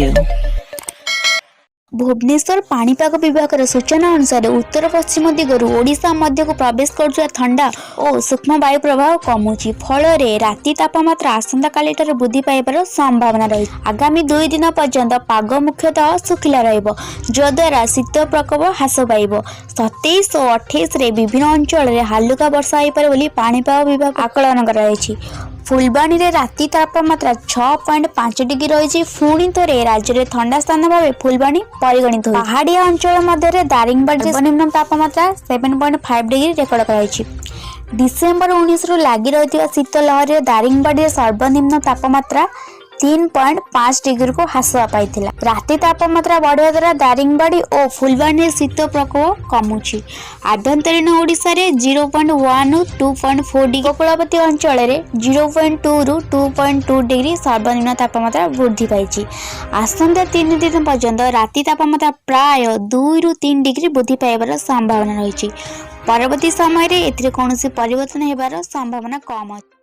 you. Bhubaneswar ପାଣିପାଗ ବିଭାଗର ସୂଚନା ଅନୁସାରେ, ଉତ୍ତର ପଶ୍ଚିମ ଦିଗରୁ ଓଡ଼ିଶା ମଧ୍ୟକୁ ପ୍ରବେଶ କରୁଥିବା ଥଣ୍ଡା ଓ ସୂକ୍ଷ୍ମ ବାୟୁ ପ୍ରବାହ କମୁଛି। ଫଳରେ ରାତି ତାପମାତ୍ରା ଆସନ୍ତାକାଲିଠାରୁ ବୃଦ୍ଧି ପାଇବାର ସମ୍ଭାବନା ରହିଛି। ଆଗାମୀ 2 ଦିନ ପର୍ଯ୍ୟନ୍ତ ପାଗ ମୁଖ୍ୟତଃ ଶୁଖିଲା ରହିବ, ଯଦ୍ୱାରା ଶୀତ ପ୍ରକୋପ ହ୍ରାସ ପାଇବ। 27 ଓ 28ରେ ବିଭିନ୍ନ ଅଞ୍ଚଳରେ ହାଲୁକା ବର୍ଷା ହୋଇପାରେ ବୋଲି ପାଣିପାଗ ବିଭାଗ ଆକଳନ କରାଯାଇଛି। ଫୁଲବାଣୀରେ ରାତି ତାପମାତ୍ରା 6.5 ଡିଗ୍ରୀ ରହିଛି। ପୁଣି ଥରେ ରାଜ୍ୟରେ ଥଣ୍ଡା ସ୍ଥାନ ଭାବେ ଫୁଲବାଣୀ ପରିଗଣିତ ହୋଇଛି। ପାହାଡ଼ିଆ ଅଞ୍ଚଳ ମଧ୍ୟରେ ଦାରିଙ୍ଗବାଡ଼ିରେ ସର୍ବନିମ୍ନ ତାପମାତ୍ରା 7.5 ଡିଗ୍ରୀ ରେକର୍ଡ କରାଯାଇଛି। ଡିସେମ୍ବର 19ରୁ ଲାଗି ରହିଥିବା ଶୀତ ଲହରୀରେ ଦାରିଙ୍ଗବାଡ଼ିରେ ସର୍ବନିମ୍ନ ତାପମାତ୍ରା 3.5 ଡିଗ୍ରୀକୁ ହ୍ରାସ ପାଇଥିଲା। ରାତି ତାପମାତ୍ରା ବଢ଼ିବା ଦ୍ୱାରା ଦାରିଙ୍ଗବାଡ଼ି ଓ ଫୁଲବାଣୀରେ ଶୀତ ପ୍ରକୋପ କମୁଛି। ଆଭ୍ୟନ୍ତରୀଣ ଓଡ଼ିଶାରେ 0.1ରୁ 2.4 ଡିଗ୍ରୀ, ଉପକୂଳବର୍ତ୍ତୀ ଅଞ୍ଚଳରେ 0.2ରୁ 2.2 ଡିଗ୍ରୀ ସର୍ବନିମ୍ନ ତାପମାତ୍ରା ବୃଦ୍ଧି ପାଇଛି। ଆସନ୍ତା 3 ଦିନ ପର୍ଯ୍ୟନ୍ତ ରାତି ତାପମାତ୍ରା ପ୍ରାୟ 2ରୁ 3 ଡିଗ୍ରୀ ବୃଦ୍ଧି ପାଇବାର ସମ୍ଭାବନା ରହିଛି। ପରବର୍ତ୍ତୀ ସମୟରେ ଏଥିରେ କୌଣସି ପରିବର୍ତ୍ତନ ହେବାର ସମ୍ଭାବନା କମ୍ ଅଛି।